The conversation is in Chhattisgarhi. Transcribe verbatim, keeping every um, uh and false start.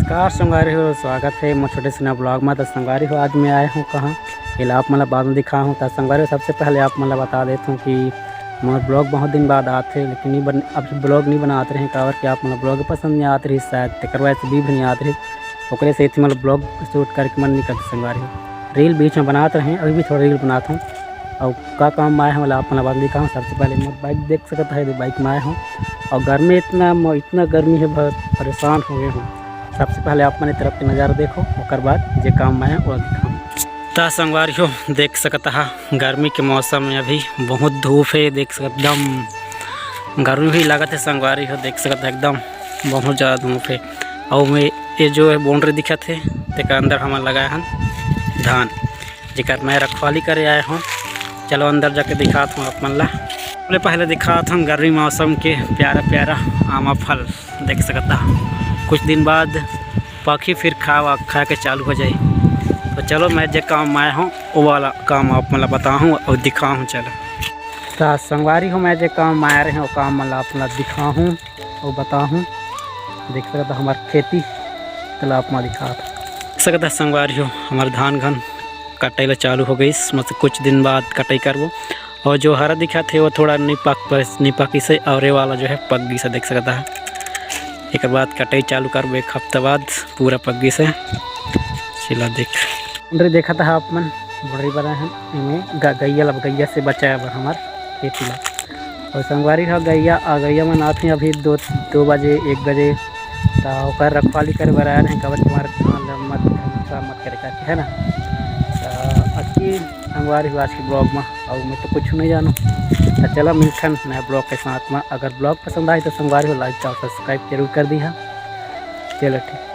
नमस्कार संगवारी हो, स्वागत हे मोर छोटे से नवा vlog में। त संगवारी हो, आज मैं आए हूँ कहाँ, एला आप मन ला बाद में दिखाहूँ। त संगवारी हो, सबसे पहले आप मन ला बता देत हूँ कि मोर vlog बहुत दिन बाद आत हे, लेकिन नहीं बन, अब vlog नहीं बनात रहे, काबर कि आप मन ला vlog पसंद नहीं आत रही शायद, तेकर वजह से view भी नहीं आत रही। ओकरे सेती मोला vlog shoot करे के मन नहीं करत संगवारी हो। Reel बीच में बनात रहे, अभी भी थोड़ा reel बनात हूँ। अउ का काम में आए हूँ, ओला आप मन ला बाद में दिखाहूँ। सबसे पहले मोर bike देख सकत हे, bike में आए हूँ। अउ गर्मी इतना म-, इतना गर्मी हे, बहुत परेशान हो गए हूँ। सबसे पहले आप मन ए तरफ के नज़ारा देखो, ओकर बाद जे काम में आए हूँ, ओला दिखाहूँ। त संगवारी हो, देख सकत हा, गर्मी के मौसम में अभी बहुत धूप हे, देख सकत एकदम गर्मी भी लागत हे संगवारी हो, देख सकत हा एकदम बहुत ज़्यादा धूप हे। अउ मैं ये जो है boundary दिखत हे, तेकर अंदर हमन लगाए हन धान, जेकर मैं रखवाली करे आए हूँ। चलो अंदर जाके दिखात हूँ आप मन ला। पहले, पहले दिखात हूँ गर्मी मौसम के प्यारा प्यारा आमा फल, देख सकत हा। कुछ दिन बाद पकही, फिर खा, खा के चालू हो जाही। तो चलो, मैं जे काम में आए हूँ, वो वाला काम आप मन ला बताहूँ अउ दिखाहूँ। चलो, त संगवारी हो, मैं जे काम में आए रहे हूँ, वो काम मन ला आप मन ला दिखाहूँ अउ बताहूँ। देख सकत हा हमर खेती, चलो आप मन ला दिखात हूँ। देख सकत हा संगवारी हो, हमर धान घन कटाई ला चालू हो गइस, मतलब कुछ दिन बाद कटाई करबो। अउ जो हरा दिखत हे, वो थोड़ा नहीं पक, नहीं पकिस हे, अउ ये वाला जो है पक गिस हे, देख सकत हा। एकर बाद कटाई चालू करबो एक हफ्ता बाद, पूरा पक गिस हे। चला देख, boundary देखत हा आप मन, boundary बनाए हन, एमे ग-, गैया ला, गैया से बचाए बर हमर खेती ला। अउ संगवारी हो, गैया, आ, गैया मन आथे अभी दो, दो बजे, एक बजे, त ओकर रखवाली करे बर आए रहे, काबर कि हमर धान ला मत, खराब मत करे करके, है ना। त अतकी संगवारी हो आज के vlog में, अउ मैं तो कुछ नहीं जानूँ। त चला मिलथन नया vlog के साथ में। अगर vlog पसंद आए तो संगवारी हो, like और subscribe जरूर कर दिहा। चलो ठीक।